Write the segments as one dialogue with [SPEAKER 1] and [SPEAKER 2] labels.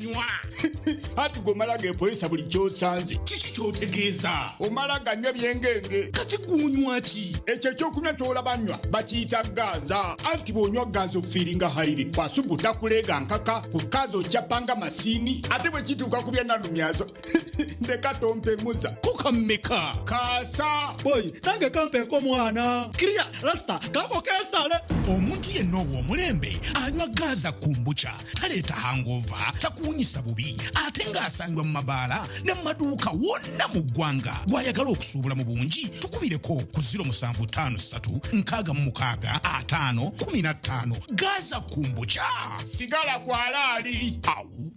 [SPEAKER 1] Nywa.
[SPEAKER 2] Anti gwe omala geepoyesa buli ky'osanze.
[SPEAKER 1] Kiki ky'otegeeza?
[SPEAKER 2] Omala ganywa ebyengenge.
[SPEAKER 1] Kati gwe onywa ki?
[SPEAKER 2] Ekyo ekyokunywa ky'olaba nnywa bakiyita ggaaza. Anti bw'onywa ggaaza ofiiringa hayiri. Kwasubu takuleega nkaka, ku kkaaza okyapa nga masiini. Ate bwe kituuka ku bya nalumyazo ndeka tompemuza.
[SPEAKER 1] Ko kammeka?
[SPEAKER 2] Kaasa.
[SPEAKER 3] Boyi nange kampeeko omwana. Kirya Rasta kako keesale.
[SPEAKER 1] Omuntu yenna ow'omulembe anywa ggaaza kombucha taleeta hangover, takuwunyisa bubi ate ng'asangibwa mu mabaala ne mu maduuka wonna mu ggwanga. Gw'ayagala okusuubula mu bungi tukubireko ku 0753 66 5 15. Ggaaza kombucha.
[SPEAKER 2] Sigala ku alaali.
[SPEAKER 1] Awu.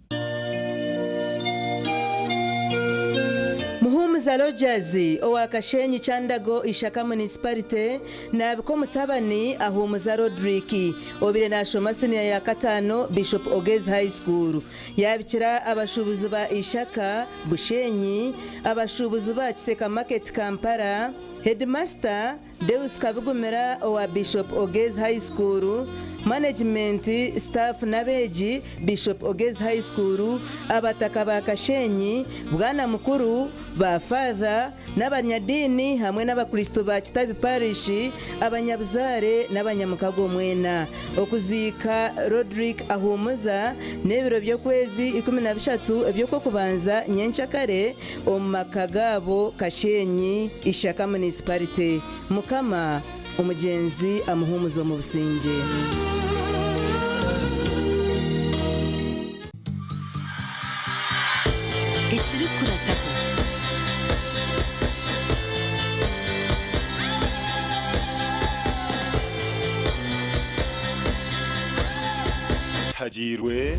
[SPEAKER 4] Muhumuza Rogers owa Kashenyi Kyandago Ishaka Munisiparite nabika omutabani Ahumuza Rodrick obaire nashoma siniya ya kataano Bishop Ogezi High School. Yabikira abashuubuzi ba Ishaka, Bushenyi, abashuubuzi ba Kiseka Market Kampala, Headmaster Deus Kabigumira owa Bishop Ogezi High School, management, staff n'abeegi Bishop Ogezi High School, abataka ba Kashenyi, Bwana Mukuru, ba Father n'abanyadiini hamwe n'abakristo ba Kitabi Parish, abanyabuzaare n'abanyamukago mwena. Okuziika Rodrick Ahumuza n'ebiro by'okwezi 13 eby'Okwokubanza nyenkyakare omu maka gaabo Kashenyi, Ishaka Munisiparite. Mukama omugyenzi amuhuumuze omu busingye.
[SPEAKER 5] Ekirikurataho.
[SPEAKER 6] Kihagiirwe.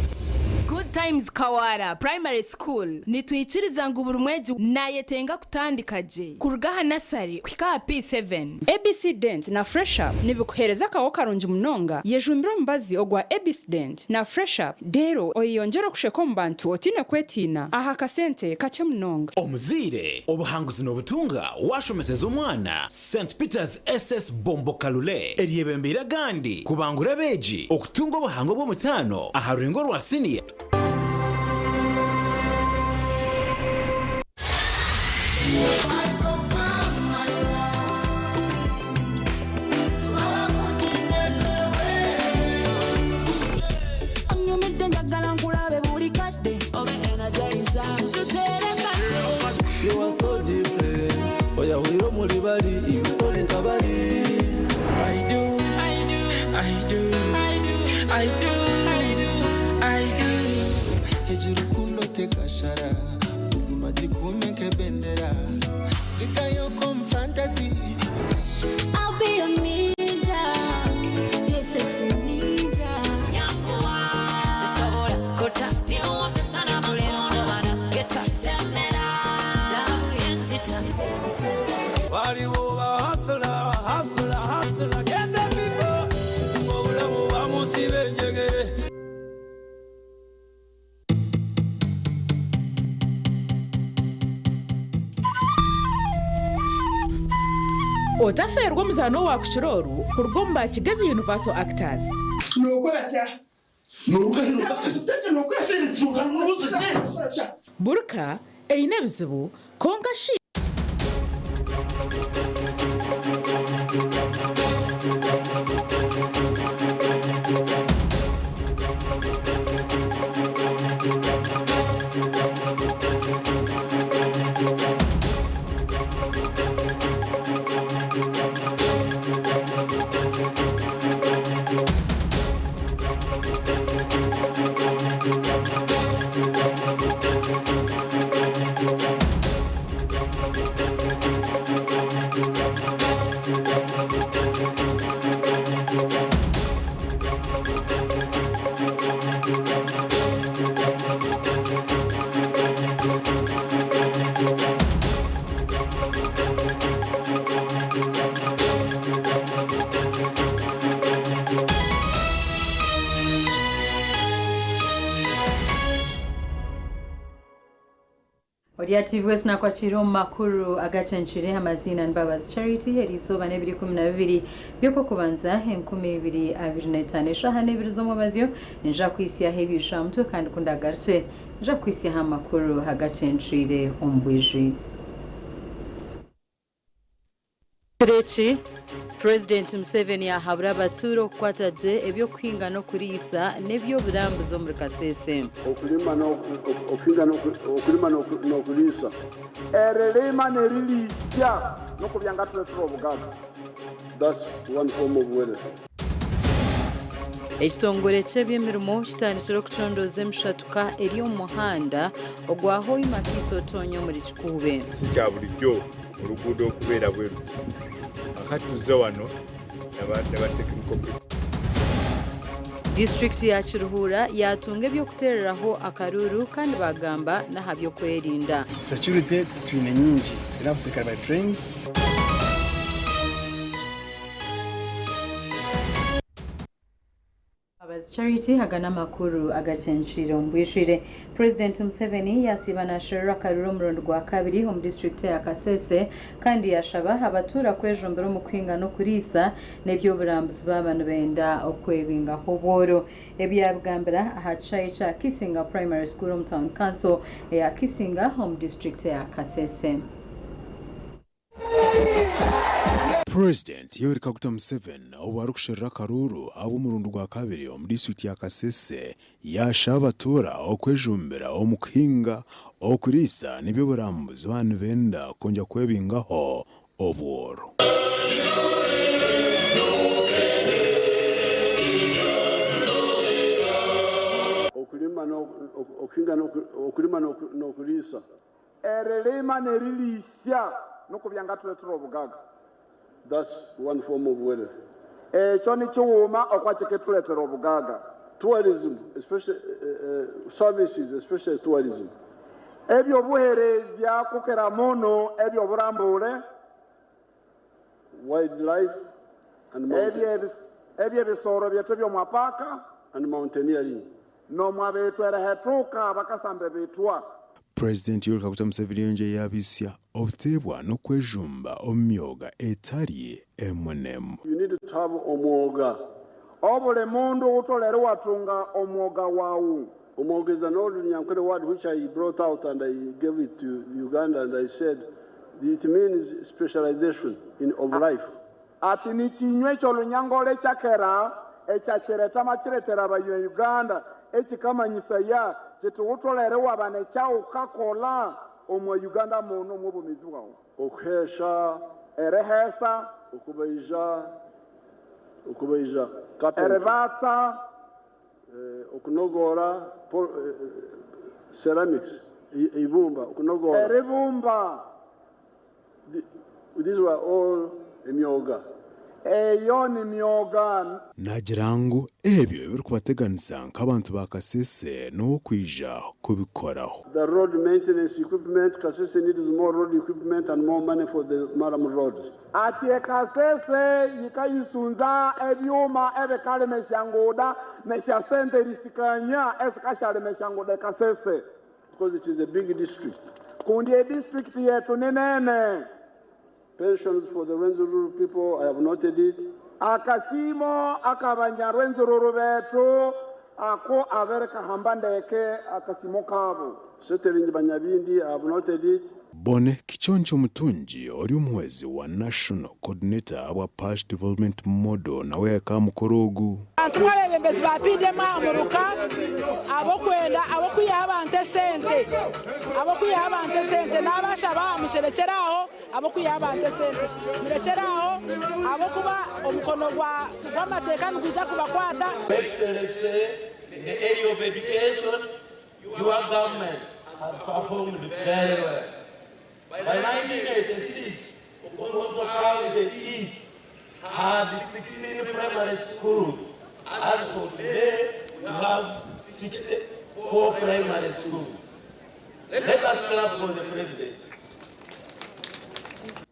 [SPEAKER 7] Good Times Kawara Primary School nitwikiriza ngu buri mwegi nayetenga kutandika gye kuruga aha nasari kuhika aha P7.
[SPEAKER 8] ABC Dent na Fresh Up nibikuheereza akaho karungi munonga. Yejumbire omubazi ogwa ABC Dent na Fresh Up reero oyeyongyere okusheka omu bantu otaine kwetiina aha kasente kakye munonga.
[SPEAKER 6] Omuzaire, obuhanguzi nobutunga washomeseza omwana St Peters SS Bombo Kalule eryebembeire agandi kubangura abeegi okutunga obuhango bw'omutaano aha rurengo rwa siniya.
[SPEAKER 9] Onyumidde njagala nkulabe buli kadde obe energizer tuterekadde.
[SPEAKER 10] You are so different. Oyahurira omuri bari, iwe tori nka bari.
[SPEAKER 11] I do, I do, I do, I do, I do, I do, I do.
[SPEAKER 12] Egi rukundo tekashara buzima gikume nk'ebendera ndikayoko omu fantasy.
[SPEAKER 9] I'll be your ninja, your sexy ninja.
[SPEAKER 5] Sisobola kota geta semera love yenzita.
[SPEAKER 10] Baribo ba hustler, hustler, hustler, get the people. Obulamu bamusiba enjegere.
[SPEAKER 13] Otafeerwa omuzaano owaakukira oru kuruga omu ba Kigezi Universal Actors.
[SPEAKER 14] Nookora kya?
[SPEAKER 13] Buri ka eine ebizibu, kwonka shi.
[SPEAKER 14] Orya TV wesi nakwakira omu makuru agacencire. Amaziina Mbabazi Charity. Eriizooba n'ebiri 12 by'okwokubanza 2025, eshaaha n'ebiri z'omwabazyo. Nja kwisyaho ebyisha mutwe, kandi kundagarukye nja kwisyaho amakuru agacencire omu bwijwire. Eki Purezidenti Museveni yahabura abatuura okukwata gye eby'okuhinga n'okuriisa n'eby'oburambuzi omuri Kasese.
[SPEAKER 15] Okulima okuhinga okulima n'okuliisa.
[SPEAKER 16] Erilima neriliisya nokubya nga tuletera obugaga.
[SPEAKER 15] That's one form of wealth.
[SPEAKER 14] Ekitongore ky'eby'emirimo kitandikire okucondooza emishatuka eri omu muhanda ogwa Hoima Kiso Otonyo omuri Kikuube.
[SPEAKER 17] Si kya bulijjo oluguudo okubeera bwe luti. Akati tuzze wano naba technical people.
[SPEAKER 14] Disiturikiti ya Kiruhura yatunga eby'okuteereraho akaruuru kandi bagamba n'aha by'okwerinda.
[SPEAKER 18] Security twine nyingi, twine abasirikare bari trained.
[SPEAKER 14] Mbabazi Charity, aga n'amakuru agacencwire omu bwijwire. Purezidenti Museveni yasiiba nasherura akaruru omurundi gwa kabiri omu disiturikiti eya Kasese kandi yashaba abatuura kwejumbira omu kuhinga n'okuriisa n'eby'oburambuzi baaba nibenda okwebingaho obworo. Ebi yabigambira aha kishaayi kya Kisinga Primary School omu Town Council eya Kisinga omu disiturikiti eya Kasese.
[SPEAKER 19] Purezidenti Yoweri Kaguta Museveni obu arikusherura akaruuru ahabw'omurundi gwa kabiri omu disiturikiti ya Kasese yaashaba abatuura okwejumbira omu kuhinga, okuriisa n'eby'oburambuzi baaba nibenda kwongyera kwebingaho obworo.
[SPEAKER 15] Okulima okuhinga okulima n'okuriisa.
[SPEAKER 16] Erilima neriliisya nokubya nga tuletera obugaga.
[SPEAKER 15] That's one form of wealth.
[SPEAKER 16] Ekyo nikiwuma okwakiketuletera obugaga.
[SPEAKER 15] Tourism, especially services, especially tourism.
[SPEAKER 16] Ebyobuherezya kukira muno ebyoburambure.
[SPEAKER 15] Wildlife and mountain.
[SPEAKER 16] Ebyebisoro byetu eby'omwapaka.
[SPEAKER 15] And mountaineering.
[SPEAKER 16] Nomwabethu erihetuka bakasamba betwa.
[SPEAKER 19] Purezidenti Yoweri Kaguta Museveni yongyire yaabitsya obuteebwa n'okwejumba omu myoga etari emwe n'emwe.
[SPEAKER 15] You need to have omwoga.
[SPEAKER 16] Obuli mundu utolere watunga omwoga wawu.
[SPEAKER 15] Omwoga is an old Runyankore word which I brought out and I gave it to Uganda, and I said it means specialization of life.
[SPEAKER 16] Ati ni kinywe ky'olunyangole kyakera ekyakireta makiretera abanya Uganda ekikamanyisa ya kituwutolere waba nekyawukakola omwa Uganda muno omu bumizi bwawe.
[SPEAKER 15] Okuhesha,
[SPEAKER 16] erihesa,
[SPEAKER 15] okubaija, carpentry.
[SPEAKER 16] Eribatsa,
[SPEAKER 15] okunogora, ceramics, ibumba, okunogora.
[SPEAKER 16] Eribumba.
[SPEAKER 15] These were all emyoga.
[SPEAKER 16] Eyo ni myoga.
[SPEAKER 19] Naagira ngu ebyo ebirikubateganisa nk'abantu ba Kasese n'okwija kubikoraho.
[SPEAKER 15] The road maintenance equipment, Kasese needs more road equipment and more money for the murram roads.
[SPEAKER 16] Ati Kasese yikayisunza ebyuma ebikalemesha nguda nesha sente risikanya esikashalemesha nguda Kasese.
[SPEAKER 15] Because it is a big district.
[SPEAKER 16] Kundi e district yetu ni nene.
[SPEAKER 15] Pensions for the Rwenzururu people, I have noted it.
[SPEAKER 16] Akasimo akabanyarwenzururu betu ako abereka hamba ndeke akasimo kabo.
[SPEAKER 15] Settling Banyabindi, I have noted it.
[SPEAKER 19] Bone Kiconco Mutungi ori omuhwezi wa National Coordinator wa Parish Development Model nawe yaka mukoro ogu.
[SPEAKER 20] Abantu nk'abebembezi ba PDM amuruka abokwenda abokwiha abantu esente, abokwiha abantu esente n'abashaba mukirekeraho, abokwiha abantu esente murekeraho, abokuba omukono gw'amateeka nigwija kubakwata.
[SPEAKER 21] Excellency, in the area of education, your government has performed very well. By 1986, Okonjo County East had 16 primary schools. As for today, we have 64 primary schools. Let us clap for the president.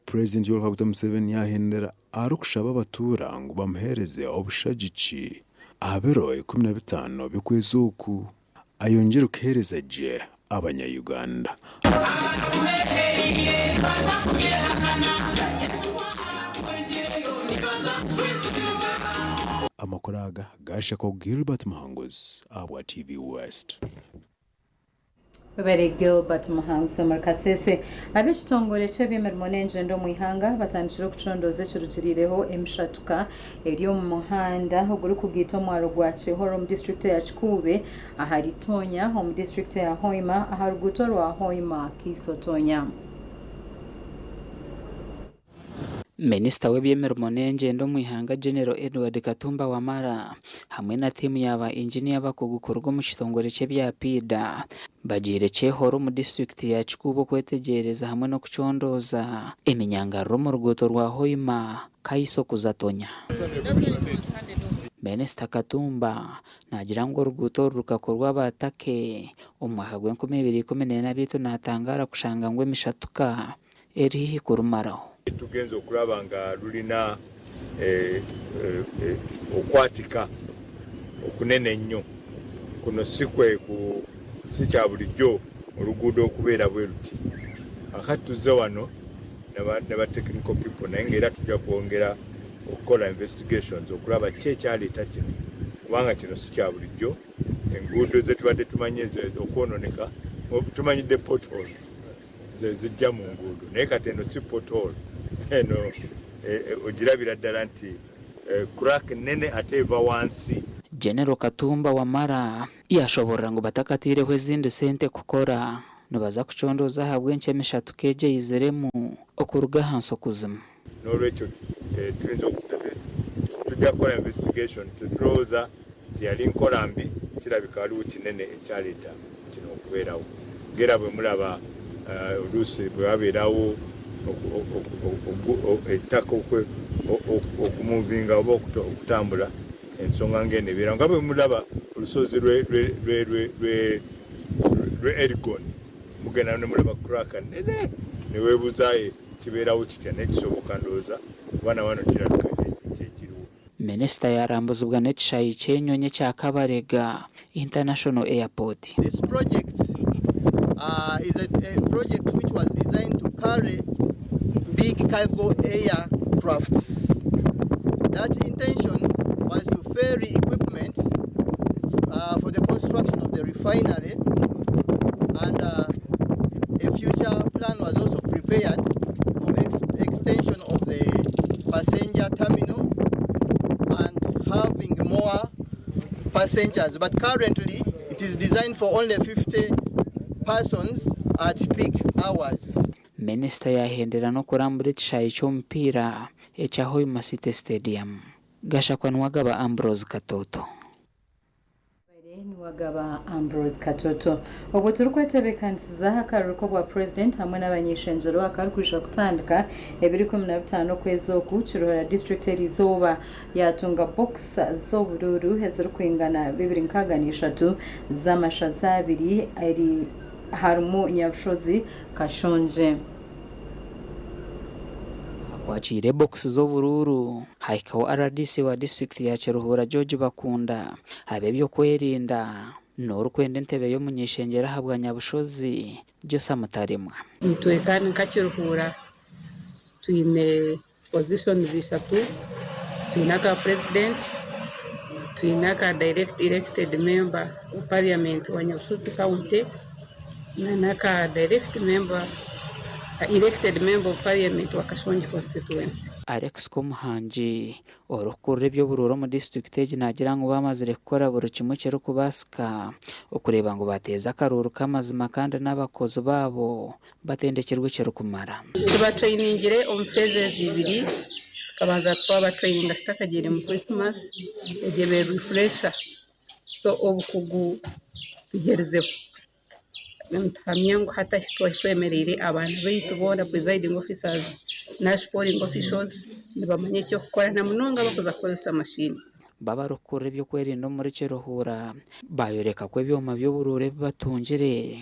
[SPEAKER 19] President Yoweri Kaguta Museveni yahendera arikushaba abatuura ngu bamuheereze obushagiki aha biro 15 by'okwezi oku ayongyere kuheereza gye abanya-Uganda. Amakuru aga gaashakwa Gilbert Muhanguzi ahabwa TV West.
[SPEAKER 14] Webare Gilbert Muhanguzi omuri Kasese. Ab'ekitongore ky'eby'emirimo n'engyendo omu ihanga batandikire okucondooza ekirugiriireho emishatuka eri omu muhanda ogurikugaita omwaro gwa Kihoro omu disiturikiti eya Kikuube ahari Tonya omu disiturikiti eya Hoima aha ruguuto rwa Hoima Kiso Tonya.
[SPEAKER 3] Minisita w'eby'emirimo n'engyendo omu ihanga General Edward Katumba Wamala hamwe na tiimu ya ba inginiya abakugu kuruga omu kitongore ky'ebya PIDA bagiire Kyehoro omu disiturikiti ya Kikuubo okwetegyereza hamwe n'okucondooza eminyangariro omu ruguuto rwa Hoima Kaiso kuza Tonya. Minisita Katumba naagira ngu oruguuto oru rukakorwa aba Turkey omu mwaka gw'enkumi ibiri ikumi n'ena beitu natangaara kushanga ngu emishatuka eri haihi kurumaraho.
[SPEAKER 17] Tugenze okulaba nga lulina okwatika okunene ennyo. Kuno si kwe ku si kya bulijjo oluguudo okubeera bwe luti. Kaakati tuzze wano ne ba technical people naye ng'era tujja kwongera okukola investigations okulaba ki ekyaleeta kino kubanga kino si kya bulijjo. Enguudo ze tubadde tumanyi okwonooneka tumanyidde potholes. Zezijja mu nguudo naye kati eno si pothole eno ogirabira ddala nti crack nnene ate eva wansi.
[SPEAKER 3] General Katumba Wamala yashoborora ngu batakateireho ezindi sente kukora, nibaza kucondooza ahabw'enki emishatuka egi eiziremu okuruga ahansi okuzimu.
[SPEAKER 17] N'olwekyo tuyinza tujja kukola investigation tetulowooza nti yali nkola mbi kirabika waliwo kinene ekyaleeta kino okubeerawo ng'era bwe mulaba oluusi bwe wabeerawo ettaka okumuvinga oba okutambula ensonga ng'eno ebeerawo nga bwe mulaba olusozi lwe Elgon mugenda ne mulaba crack nnene ne weebuuza Kibeerawo kitya naye kisoboka ndowooza kuba na wano kirabika kyekiriwo.
[SPEAKER 3] Minisita yaarambuzibwa n'ekishaayi ky'enyonyi ekya Kabalega International Airport.
[SPEAKER 22] This project is a project which was designed to carry big cargo aircrafts. That intention was to ferry equipment for the construction of the refinery and a future plan was also prepared for extension of the passenger terminal and having more passengers. But currently it is designed for only 50 persons at peak hours.
[SPEAKER 3] Minisita yahendera n'okurambura ekishaayi ky'omupiira ekya Hoima City Stadium. Gashakwa Nuwagaba Ambrose Katoto.
[SPEAKER 14] Nuwagaba Ambrose Katoto. Obwo turikwetebeekanisiza akaruru k'obwa Purezidenti hamwe n'abany'eishengyero akarikwija kutandika ebiro 15 okwezi oku, Kiruhura disiturikiti eriizooba yaatunga bokisa z'oburuuru ezirikwingana 263 z'amashaza abiri eri harimu Nyabushozi, Kashongye.
[SPEAKER 3] Kwakiira ebokisi z'oburuuru, hahikaho rdc wa disiturikiti ya Kiruhura George Bakunda, ab'eby'okwerinda n'orikwenda entebe y'omuny'eishengyero ahabwa Nyabushozi, Josa Mutaremwa.
[SPEAKER 23] Itwe kandi nka Kiruhura twine positions ishatu, twine aka president, twine aka direct elected member of parliament wa Nyabushozi county na n'aka direct member elected member of parliament wa Kashongi constituency.
[SPEAKER 3] Alex Komuhangi, orikukurira eby'oburuuru omu disiturikiti egi naagira ngu bamazire kukora buri kimwe ekirikubaasika okureeba ngu bateeza akaruuru k'amazima kandi n'abakozi baabo batendekirwe ekirikumara.
[SPEAKER 23] Tubatrainingire omu phases ibiri, tukabanza twabatraininga kitakagiire mu Christmas, egyo ebaire refresher so obukugu tugyerizeho. Nituhamya ngu hati ahu twemereire abaana baitu boona presiding officers nashi polling officials nibamanya eky'okukora na munonga abarikuza kukozesa mashini.
[SPEAKER 3] B'abarikukurira eby'okwerinda omuri Kiruhura baayoreka ku ebyoma by'oburuuru ebi batungire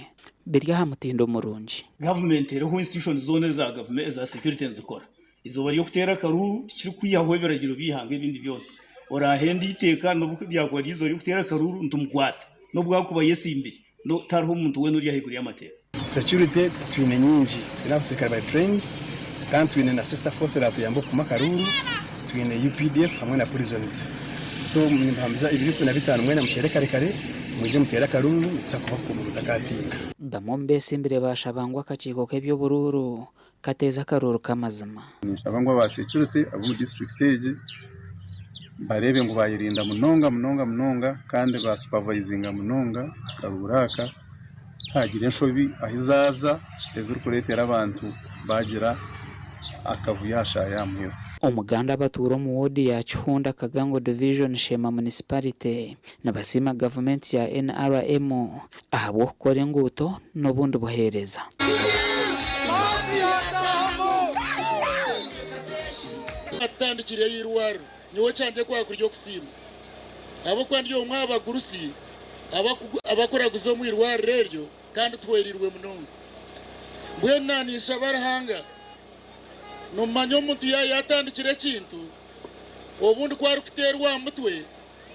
[SPEAKER 3] biri aha mutindo murungi.
[SPEAKER 24] Gavumenti eriho institutions zoona eza gavumenti eza security nizikora. Eizooba ry'okuteera akaruuru tikirikwihaho ebiragiro by'eihanga ebindi byona. Oraahenda eiteeka n'obu ryakuba riri eizooba ry'okuteera akaruuru nitumukwata n'obu akuba ayesimbire. No tihariho omuntu weena ori ahaiguru y'amateeka.
[SPEAKER 18] Security twine nyingi, twine abasirikare bari trained kandi twine na sister force eratuyamba okukuma akaruuru, twine UPDF hamwe na prisons. So nimbahamiza 2015 mwena mukyere kare kare mwije muteere akaruuru nituza kubakuuma mutakatiina.
[SPEAKER 3] Bamwe omu beesimbire baashaba ngu akakiiko k'eby'oburuuru kateeze akaruuru k'amazima.
[SPEAKER 1] Ninshaba ngu aba security ab'omu disiturikiti egi bareebe ngu baayerinda munonga munonga munonga kandi ba supavayizinga munonga akaruuru aka tihagira enshobi ahi zaaza ezirikureetera abantu baagira akavuyo aha shaaha y'aha muheru.
[SPEAKER 3] Omuganda abatuura omu woodi ya Kihunda Kagango Division Sheema Municipality nibasiima gavumenti ya NRM ahabw'okukora enguuto n'obundi buheereza.
[SPEAKER 2] Atutandikire eirwariro, nyowe kyangye kwaba kuri okusiima ahabw'okuba ndi omwe aha bagurusi abakuraguza omu irwariro eryo kandi tuhwereirwe munonga. Mbwenu naninshaba Ruhanga, nomanya omuntu yatandikire ekintu obundi ku arikuteerwa aha mutwe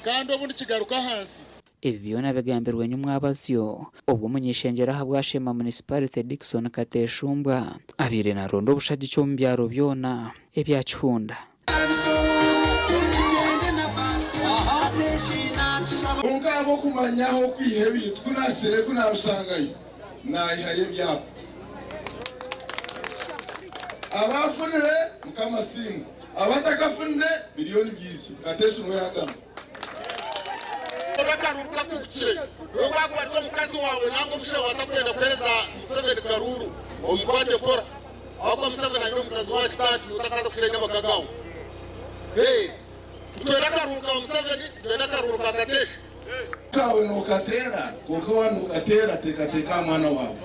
[SPEAKER 2] kandi obundi kigaruka ahansi.
[SPEAKER 3] Ebi byona bigambirwe nyomwabazyo obwo omuny'eishengyero ahabwa Sheema Municipality Dickson Kateshumbwa abaire naronda obushagiki omu byaro byona ebya Kihunda.
[SPEAKER 4] Kwonka ahabw'okumanya ah'okwiha ebintu, ku naahikire ku naabishangayo, naihayo ebyapa. Abaafunire, Mukama asiimwe. Abatakafunire, biriyo nibyija. Kateshi niwe yaagamba.
[SPEAKER 2] Akaruuru kakugukire nobu akuba ari omukazi waawe nanga omushaija atakwenda kuhereza Museveni karuuru omukwate mpora ahabw'okuba Museveni aine omukazi wa sitaani niwe otakaza kushenya amaka gaawe. Nitwenda akaruuru ka Museveni, nitwenda akaruuru ka Katesh.
[SPEAKER 4] Kaawe nookateera, kwonka waaba nookateera teekateeka aha mwana waawe.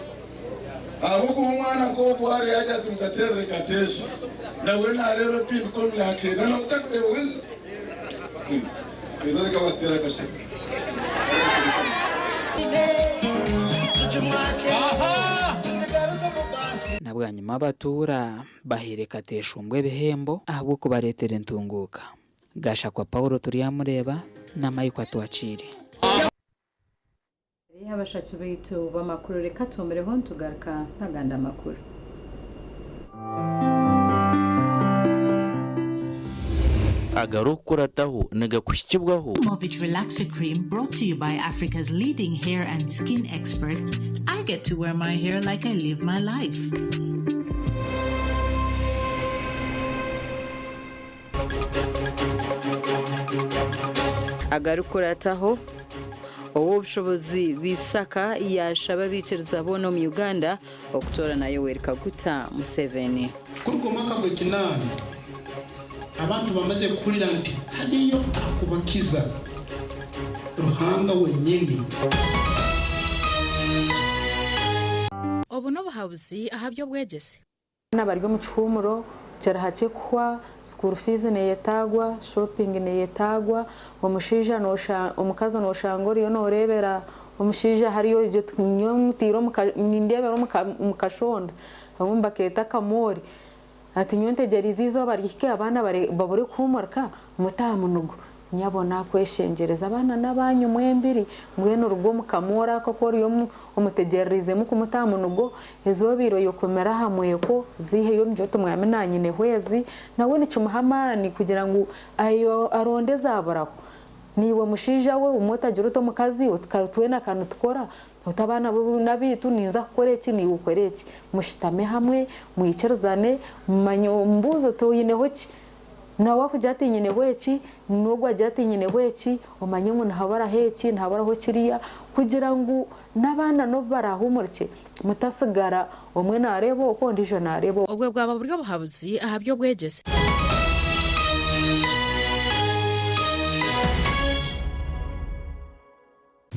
[SPEAKER 4] Ahabw'okuba omwana nk'ogwo hariyo agira ati mukateerere Katesh, nawe naareeba empinduka omu myaka ena nawe otarikureeba weza. Kweza reka bakuteere akashema.
[SPEAKER 3] Na bwanyima abatuura bahaire Kateshumbwa ebihembo ahabw'okubareetera entunguuka. Gashakwa Paulo Turyamureeba na Maikwa Twakiire.
[SPEAKER 14] Abashaki baitu b'amakuru reka tuhumireho nitugaruka n'agandi amakuru.
[SPEAKER 7] Agarikukurataho nigakuhikibwaho.
[SPEAKER 25] Movit Relaxer Cream brought to you by Africa's leading hair and skin experts. I get to wear my hair like I live my life.
[SPEAKER 14] Agarikukurataho, Ow'obushobozi Bisaka yaashaba abaikiriza boona omu Uganda okutoorana Yoweri Kaguta Museveni.
[SPEAKER 26] Kuruga omu mwaka gw'ekinaana, abantu bamaze kuhurira nti hariyo akubakiza, Ruhanga wenyini.
[SPEAKER 27] Obu n'obuhabuzi aha by'obwegyese.
[SPEAKER 28] Abaana bari omu kihuumuro, kiri hakye kuhwa, school fees neyetaagwa, shopping neyetaagwa, omushaija omukazi noshanga oriyo noreebera omushaija hariya ogira oti nyowe mutiire nindeebera omu kashonda abamwe nibakeeta akamoori ati nyowe ntegyereize eizooba rihike abaana babure kuhuumurika mute aha munugo. Nyabo nakweshengyereza abaana n'abanyu mwembiri, mbwenu ruga omu kamoori ako aku oriyo omutegyerereizemu kumuta aha munugo, ezi obaire oyekomire aha mweko ziiheyo omugire oti mwami naanye nehwezi, nawe nikimuha amaani kugira ngu aronde ezaaburaho. Naiwe mushaija we obumwe otagira oti omukazi oti twena ka nitukora, oti abaana n'abaitu ninza kukora eki naiwe okore eki. Mushutame hamwe, mwikirizane, mumanye omubuuze oti oineho ki? Nawe akugira ati nyineho eki, n'ogwo agira ati nyineho eki, omanye ngu nihaburaho eki, nihaburaho kiriya, kugira ngu n'abaana n'obu baraahumurikye, mutasigara omwe naareeba oku ondiijo naareeba oku.
[SPEAKER 27] Obwo bwaba buri obuhabuzi aha by'obwegyese.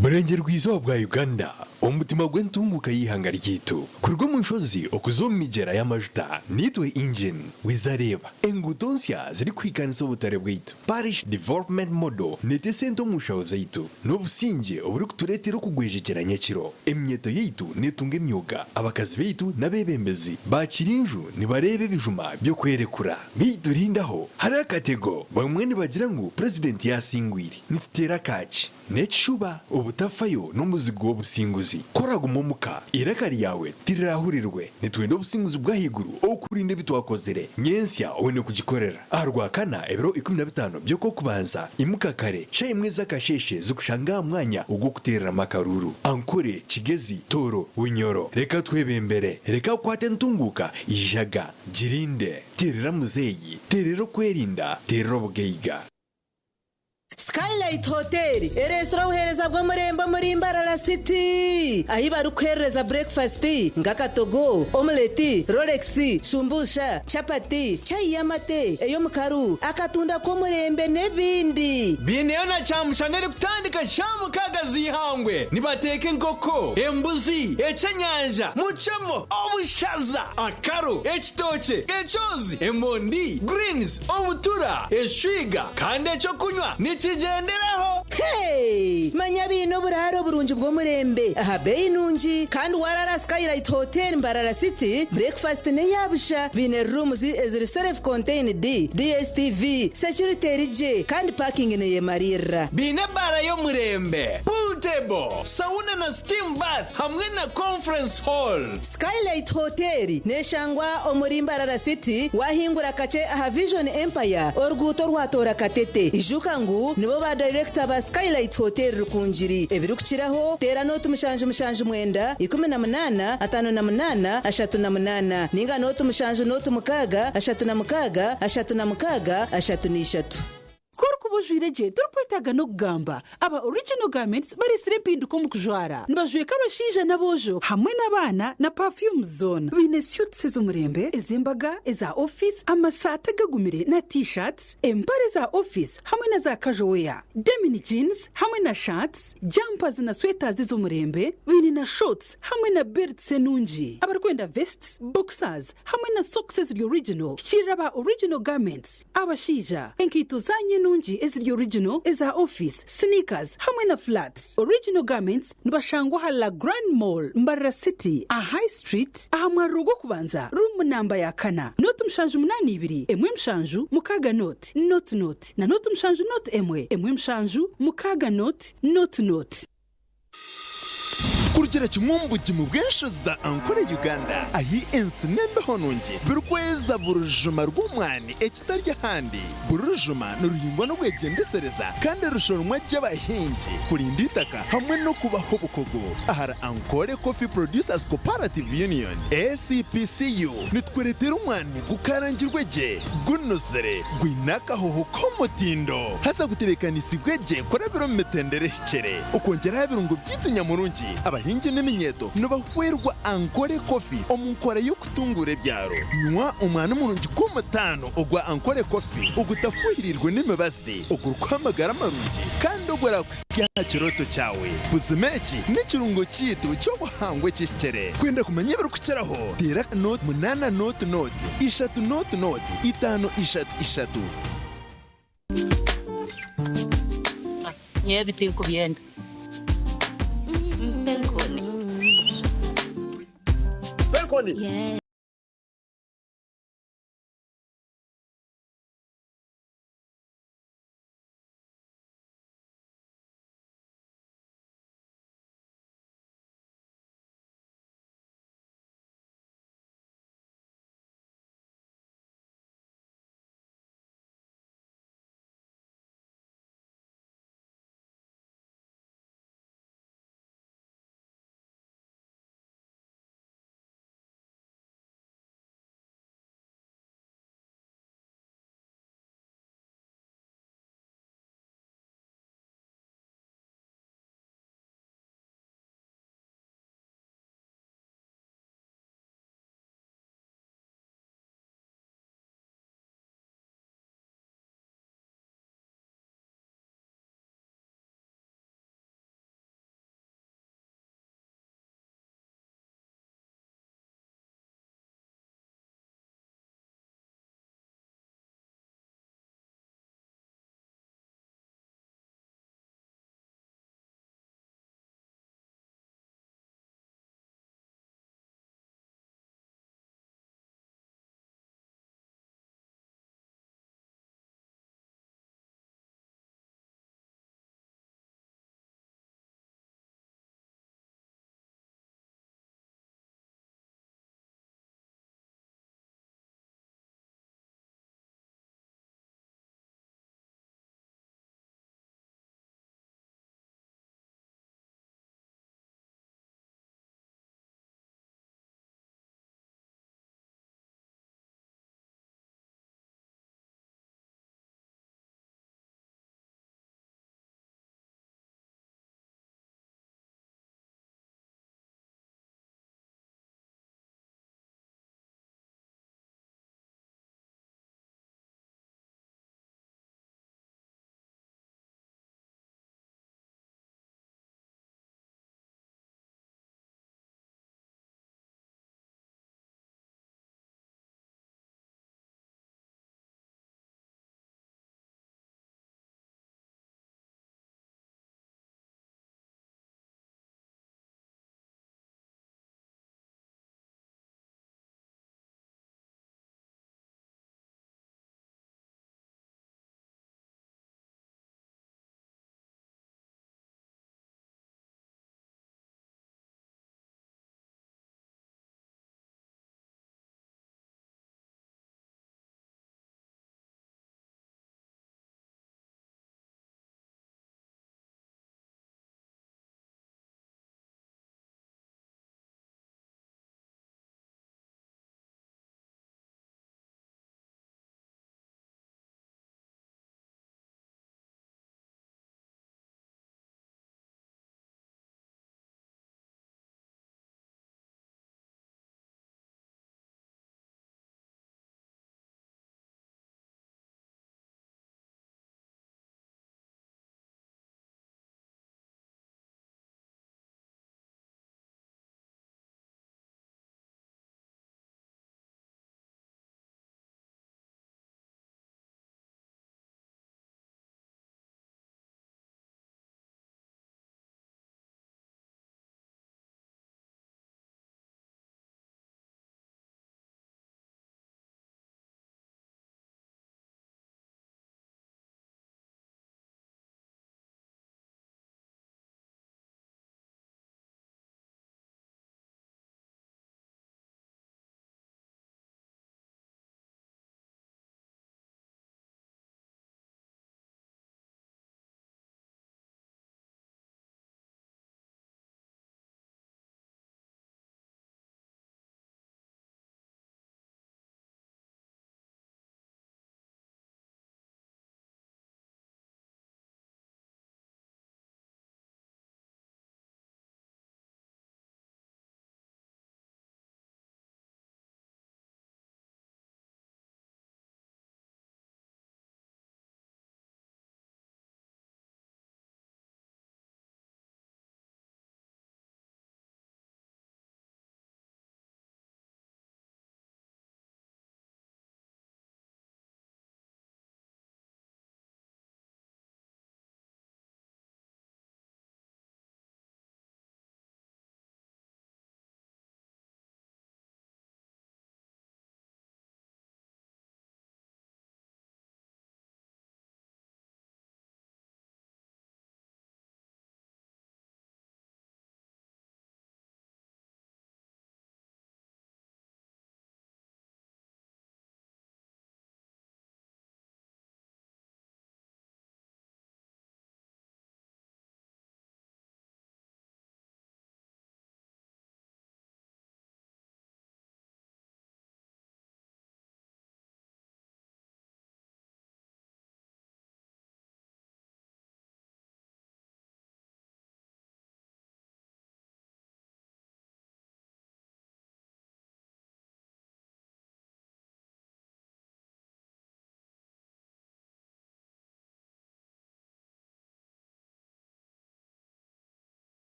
[SPEAKER 29] Burengyerwa-izooba bwa Uganda, omutima gw'entunguuka y'eihanga ryaitu. Kuruga omu nshozi okuza omu migyera y'amajuta, niitwe Engen. Weza reeba, enguuto nsya zirikuhikaanisa obutare bwaitu, Parish Development Model neeta esente omu nshaho zaitu, n'obusingye oburikutureetera okugwejegyera nyekiro. Eminyeeto yaitu neetunga emyoga, abakazi baitu n'abeebembezi baakira enju nibareeba ebijuma by'okwerekura. Beitu rindaho, hariho akatego! Bamwe nibagira ngu Purezidenti yaasingwire. Nituteera akaaki? N'ekishuba. Obutafayo n'omuzigu w'obusinguzi. Ku oraguma omuka, eiraka ryawe tirirahurirwe. Nitwenda obusinguzi bw'ahaiguru okurinda ebi twakozire nyentsya oine kugikorera. Aha Rwakana, ebiro 15 by'Okwokubanza, imuka kare, shaaha imwe z'akasheeshe zikushanga aha mwanya ogw'okuteereramu akaruuru. Ankole, Kigezi, Tooro, Bunyoro. Reka twebembere. Reka kukwata entunguuka, ijaga. Girinde. Teerera muzeeyi. Teerera okwerinda. Teerera obugaiga.
[SPEAKER 5] Skylight Hotel ereetsire obuheereza bw'omurembe omuri Mbarara City ahi barikuheerereza burekifasiti nk'akatogo, omuleti, rolex, shumbusha, chapati, chai y'amate, ey'omukaru, akatunda k'omurembe n'ebindi.
[SPEAKER 6] Baineyo na kyamushana erikutandika shaaha mukaaga z'eihangwe. Nibateeka enkoko, embuzi, ekyenyanja, mucemo, obushaza, akaro, ekitookye, ekyozi, emondi, greens, obutura, eshwiga kandi eky'okunywa nikigyenderaho.
[SPEAKER 5] Hey! Manya baine oburaaro burungi bw'omurembe aha beeyi nungi kandi waraara Skylight Hotel Mbarara City, breakfast n'eya busha. Baine rooms eziri self contained, DSTV, security eri gye kandi parking neyemariirira.
[SPEAKER 6] Baine ebaara y'omurembe, pool table, sauna na steam bath hamwe na conference hall.
[SPEAKER 5] Skylight Hotel neshangwa omuri Mbarara City wahingura kakye aha Vision Empire oruguuto orwatoora Katete. Ijuka ngu nibo ba dayirekita ba Skylight Hotel Rukungiri. Ebirikukiraho teera nooti 779 18 58 38 ninga nooti 7 nooti 6 36 36 33.
[SPEAKER 8] Ku orikuba ojwaire gye torikwetaaga n'okugamba. Aba Original Garments bareetsire empinduka omu kujwara. Nibajweka abashaija n'aboojo hamwe n'abaana na perfumes zoona. Baine suits ez'omurembe, ez'embaga, eza ofiisi, amasaati agagumire na T-shirts, empare za ofiisi hamwe na za casual wear, denim jeans hamwe na shirts, jumpers na sweaters ez'omurembe. Baine na shorts hamwe na belts enungi. Abarikwenda vests, boxers hamwe na socks eziri original. Hikiirira aba Original Garments. Abashaija, enkaito zaanyu enungi eziri original, eza ofiisi, sneakers hamwe na flats. Original Garments nibashangwa aha La Grand Mall, Mbarara City, aha High Street, aha mwariro gw'okubanza, room namba ya kana, nooti 782 1 7 6 nooti nooti nooti na nooti 7 nooti 1 1 7 6 nooti nooti nooti.
[SPEAKER 9] Kurugira kimwe omu bugimu bw'enshozi za Ankole Uganda, ahi ensi n'embeho nungi birikweza buri rujuma rw'omwani ekitari ahandi. Buri rujuma niruhingwa n'obwegyendesereza kandi rushoromwa gye abahingi kurinda eitaka hamwe n'okubaha obukugu. Ahari Ankole Coffee Producers Cooperative Union, ACPCU, nitukureetera omwani gukarangirwe gye, gunuzire, gwine akahoho k'omutindo haza gutebeekanisiibwe gye kurabira omu mitendera ehikire. Okwongyera aha birungo byaitu nyamurungi, abahingi n'eminyeeto nibahwerwa Ankole Coffee omu nkora y'okutunguura ebyaro. Nywa omwani murungi gw'omutaano ogwa Ankole Coffee ogutafuhiriirwe n'emibazi, ogurikuha amagara marungi kandi oguraakuhitsya aha kirooto kyawe. Buzima eki n'ekirungo kyaitu ky'obuhangwa ekihikire. Kwenda kumanya ebirikukiraho, teera nooti munaana nooti nooti ishatu nooti nooti itaano ishatu ishatu.
[SPEAKER 10] Nyowe ebi tinkubyenda. Mpa enkoni.
[SPEAKER 11] Mpa enkoni.